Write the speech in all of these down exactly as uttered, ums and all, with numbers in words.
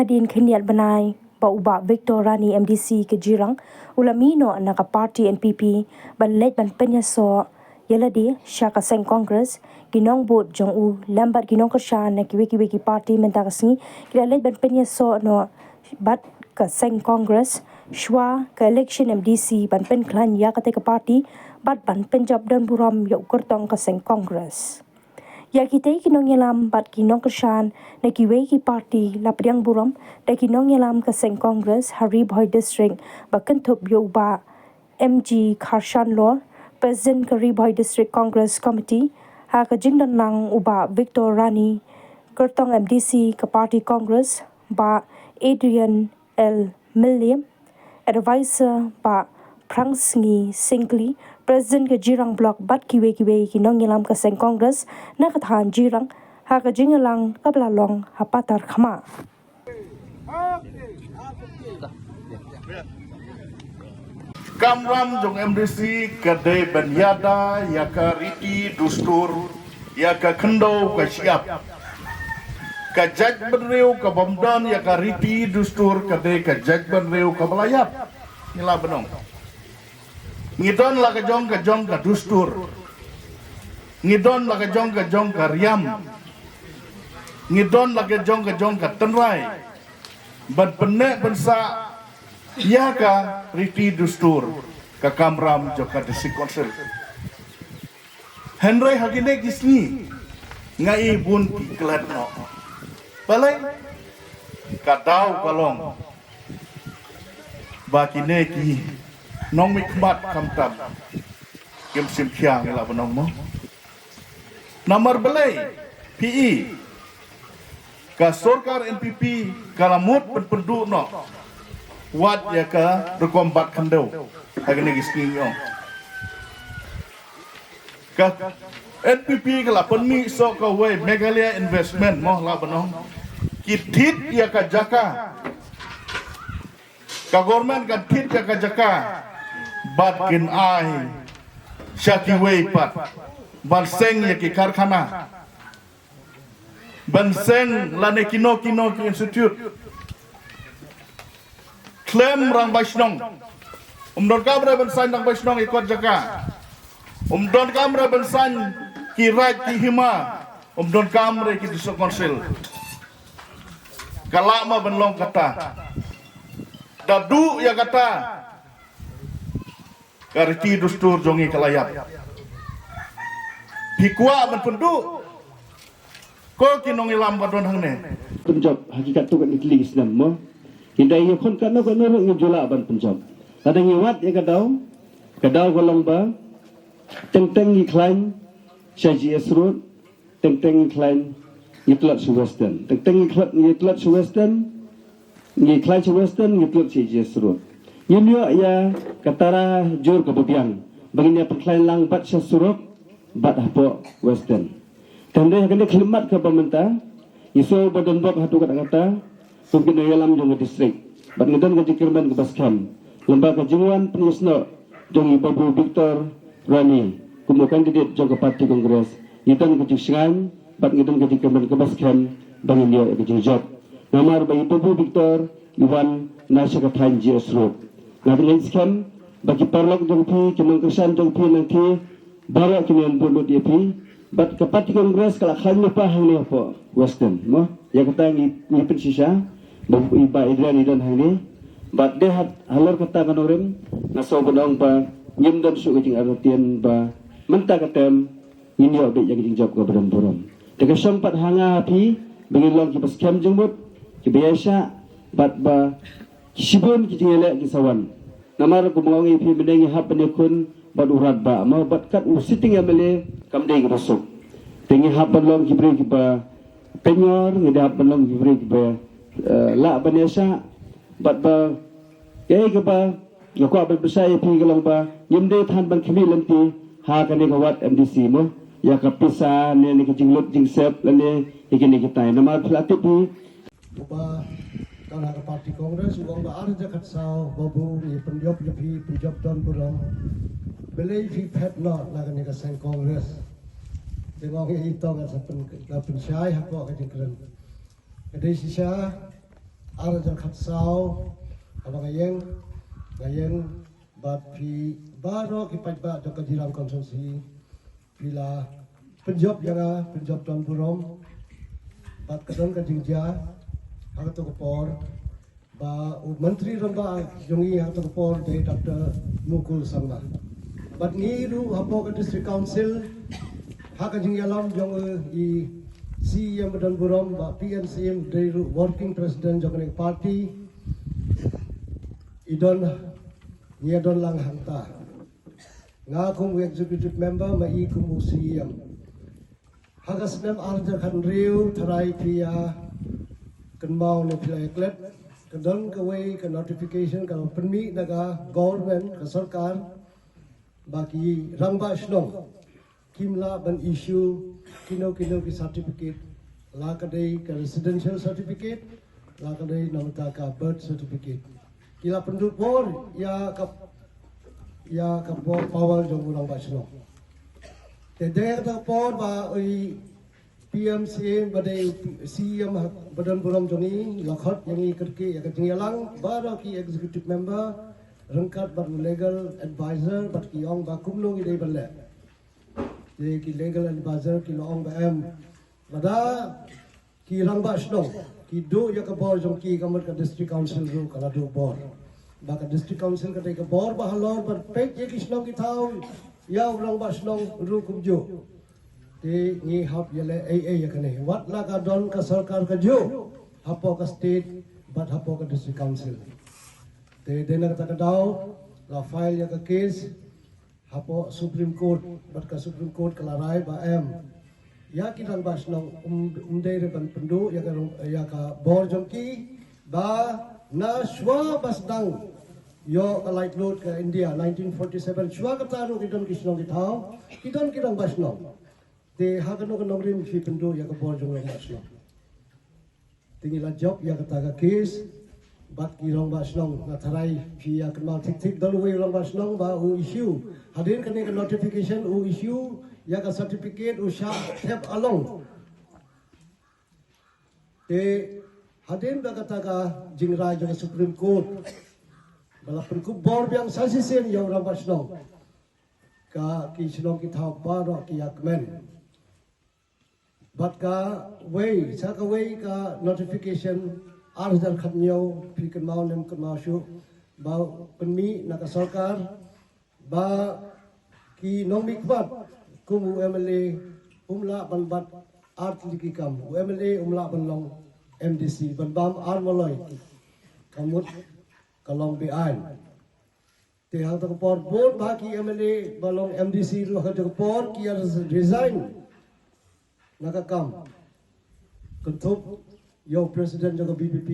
Hadien khyndiat bnai ba u Bah Victor Rani, M D C ka Jirang, u la mih noh na ka party N P P ban leit ban pynïasoh ïa lade sha ka seng Congress, ki nongbud jong u lem bad ki nongkyrshan na kiwei kiwei ki party mynta ka sngi ki la leit ban pynïasoh noh bad ka seng Congress shuwa ka election M D C ban pynkhlaiñ ïa katei ka party bad ban pynjop don burom ïa u kyrtong ka seng Congress. Ïa kitei ki nongïalam bad ki nongkyrshan na kiwei ki party la pdiang burom da ki nongïalam ka seng Congress ha Ri Bhoi District ba kynthup ïa u Bah M G Kharshanlor, President ka Ri Bhoi District Congress Committee, ha ka jingdon lang u Bah Victor Rani, kyrtong M D C ka party Congress, Bah Adrian L Mylliem, Advisor Bah Prangsngi Syngkli, President ka Jirang Block bad kiwei kiwei ki nongïalam ka seng Congress na ka thaiñ Jirang, ha ka jingïalang kaba la long ha Patarkhmah. Kamram jong M D C ka dei ban ïada ïa ka riti dustur, ïa ka khyndew ka shyiap. Ka jaitbynriew ka bym don ïa ka riti dustur ka dei ka jaitbynriew kaba la ïap. Ngi la ban ong. Ngi don la ka jong ka jong ka dustur. Ngi don la ka jong ka jong ka riam. Ngi don la ka jong ka jong ka tynrai. Ban pynneh pynsah ïa ka riti dustur ka kamram jong ka District Council. Hynrei ha kine ki sngi nga i bun ki klet noh. Balei? Ka daw ka long ba kine ki nongmihkhmat khamtam kim shim khia, ngi lah ban ong mo. Namar balei? Phi i ka sorkar N P P ka la mut pynpynduh noh wat ïa ka rukom bat khyndew ha kine ki sngi, ngi ong. Ka N P P ka la pynmih soh kawei Meghalaya Investment mo, lah ban ong. Ki thied ïa ka jaka. Ka government kan thied ïa ka jaka bad kin ai sha kiwei pat ban seng ïa ki karkhana, ban seng lane kino kino ki institute. Khlem rangbah shnong, um donkam re ban saiñ rangbah shnong ïa kot jaka. Um donkam re ban saiñ ki raid ki hima. Um donkam re ki District Council. Ka lah ma ban long kata. Da duh ïa kata, ka riti dustur jong ngi ka la ïap. Phi kwah ban pynduh? Ko ki nongïalam ba don hangne. Pynjop ha ki katto katne tylli ki snem mo. Ki dei ïa khun kano kano ruh ngi ju lah ban pynjop. Lada ngi wad ïa ka daw, ka daw ka long ba teng teng ngi khlaiñ sha G S Road, teng teng ngi khlaiñ ngi tlot sha Western. Teng teng ngi tlot, ngi tlot sha Western, ngi khlaiñ sha Western, ngi tlot sha G S Road. Ngim ïoh ïa ka tara jur kaba biang ba ngin ïa pynkhlaiñ lang bad sha surok bad hapoh Western. Te hynrei ha kane ka khyllipmat kaba mynta, ngi sngew ba don bok haduh katta katta kum ki nongïalam jong ka district. Bad ngi don ka jingkyrmen kaba skhem lyngba ka jingwan pynïasnoh jong i Babu Victor Rani kum u candidate jong ka party Congress. Ngi don ka jingshngaiñ bad ngi don ka jingkyrmen kaba skhem ba ngin ïoh ïa ka jingjop. Namar ba i Babu Victor i wan na sha ka thaiñ G S Road. Nga ngeit skhem ba ki paralok jong phi, ki nongkyrshan jong phi nangta baroh kin ïa bud lut ïa phi. Bad ka party Congress ka la khlaiñ lypa hangne hapoh Western mo. Ïa kata ngi, ngi pynshisha ba i Bah Adrian i don hangne. Bad dei halor kata ka nongrim nga sngew ban ong ba ngim don shuh ka jingartatien ba mynta ka term ngin ïoh beit ïa ka jingjop kaba don burom. Te ka shong pat ha nga ha phi ba ngin long kiba skhem jingmut, kiba ïaishah bad ba shibun ki jingïaleh ki sa wan. Namar kumba nga ong ïa phi, mynne ngi hap ban ïakhun bad u Radbah mo, bad kat u sitting M L A kam dei kaba suk. Te ngi hap ban long ki briew kiba pynïor, ngi hap ban long ki briew kiba, eh, lah ban ïaishah bad ba kaei kaba nga kwah ban pynshai ïa phi ka long ba ngim dei than ban khmih lynti ha kane ka ward M D C mo, ïa ka pisa ne, ne ka jinglut jingsep lane ïa kine kitai. Namar phi la tip hi, uba don ha ka party Congress u ong ba ar hajar khatsaw Babu ngi pynjop ïa phi, pynjop don burom. Balei phi phet noh na kane ka seng Congress? Te nga ong ïa i to ngan sa pyn, ngan pynshai hapoh ka jingkren. Ka dei shisha ar hajar khatsaw, haba nga ïeng, nga ïeng bad phi baroh ki paidbah jong ka Jirang constituency, phi la pynjop ïa nga, pynjop don burom, bad ka don ka jingjia ha kato ka por ba u Myntri Rangbah jong ngi ha kato ka por dei Doctor Mukul Sangma. Bad ngi ruh hapoh ka District Council, ha ka jingïalam jong i C E M ba don burom, ba P M C M dei ruh Working President jong kane ka party, i don, ngi ïa don lang hangta. Nga kum u Executive Member, ma i kum u C E M. Ha ka snem ar hajar khathynriew, tharai phi ïa kynmaw ne phi la ïa klet, ka don kawei ka notification ka la pynmih na ka government, ka sorkar, ba ki rangbah shnong kim lah ban issue kino kino ki certificate, la ka dei ka residential certificate, la ka dei na ka bynta ka birth certificate. Ki la pynduh bor ïa ka, ïa ka bor power jong u rangbah shnong. Te dei ha kata ka por ba i P M C M ba dei C E M ba don burom jong ngi la khot ïa ngi kyrkieh ïa ka jingïalang baroh ki executive member ryngkat bad u legal advisor, bad ki ong ba kumno ngi dei ban leh. Te ki legal advisor ki la ong ba em, lada ki rangbah shnong ki duh ïa ka bor jong ki, ka mut ka District Council ruh ka la duh bor. Ba ka District Council ka dei ka bor ba halor ban peit ïa ki shnong ki thaw, ïa u rangbah shnong ruh kumjuh. Te ngi hap ïaleh ei ei ïa kane, wat la ka don ka sorkar kajuh hapoh ka state bad hapoh ka District Council. Te dei na kata ka daw la file ïa ka case hapoh Supreme Court, bad ka Supreme Court ka la rai ba em, ïa ki rangbah shnong um, um dei re ban pynduh ïa ka rong-, ïa ka bor jong ki, ba na shuwa ba sdang ïoh ka laitluid ka India nineteen forty-seven, shuwa kata ruh ki don ki shnong ki thaw, ki don ki rangbah shnong. Te ha kano ka nongrim phi pynduh ïa ka bor jong rangbah shnong? Te ngi la jop ïa kata ka case bad ki rangbah shnong. Nga tharai phi ïa kynmaw thik thik, don uwei u rangbah shnong ba u issue, hadien kane ka notification u issue ïa ka certificate u shah thep along. Te hadien ba kata ka jingrai jong ka Supreme Court ba la pynkup bor biang sa shisien ïa u rangbah shnong, ka ki shnong ki thaw baroh ki ïa kmen. Bad kawei, sa kawei ka notification ar hajar khathynñiew, phi kynmaw ne ym kynmaw shuh, ba pynmih na ka sorkar ba ki nongmihkhmat kum u M L A um lah ban bat ar tylli ki kam, u M L A um lah ban long M D C, ban bam ar maloi, ka mut ka long beaiñ. Te ha kata ka por bun bah ki M L A ba long M D C ruh ha kata ka por ki ïa resign na ka kam. Kynthup ïa u president jong ka V P P,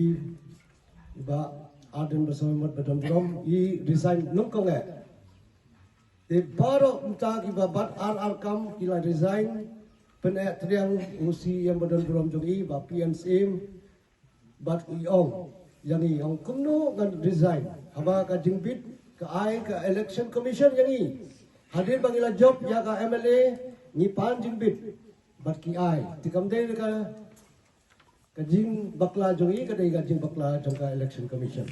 i bah Ardent Basaiawmoit ba don burom, i resign nyngkong eh. Te baroh mynta kiba bat ar ar kam ki la resign, pyneh triang u C E M ba don burom jong i, bah P N Syiem, bad i ong ïa ngi, ong kumno ngan resign haba ka jingbit ka ai ka Election Commission ïa ngi. Hadien ba ngi la jop ïa ka M L A ngi pan jingbit bad ki ai. Te kam dei ka, ka jingbakla jong ngi, ka dei ka jingbakla jong ka Election Commission.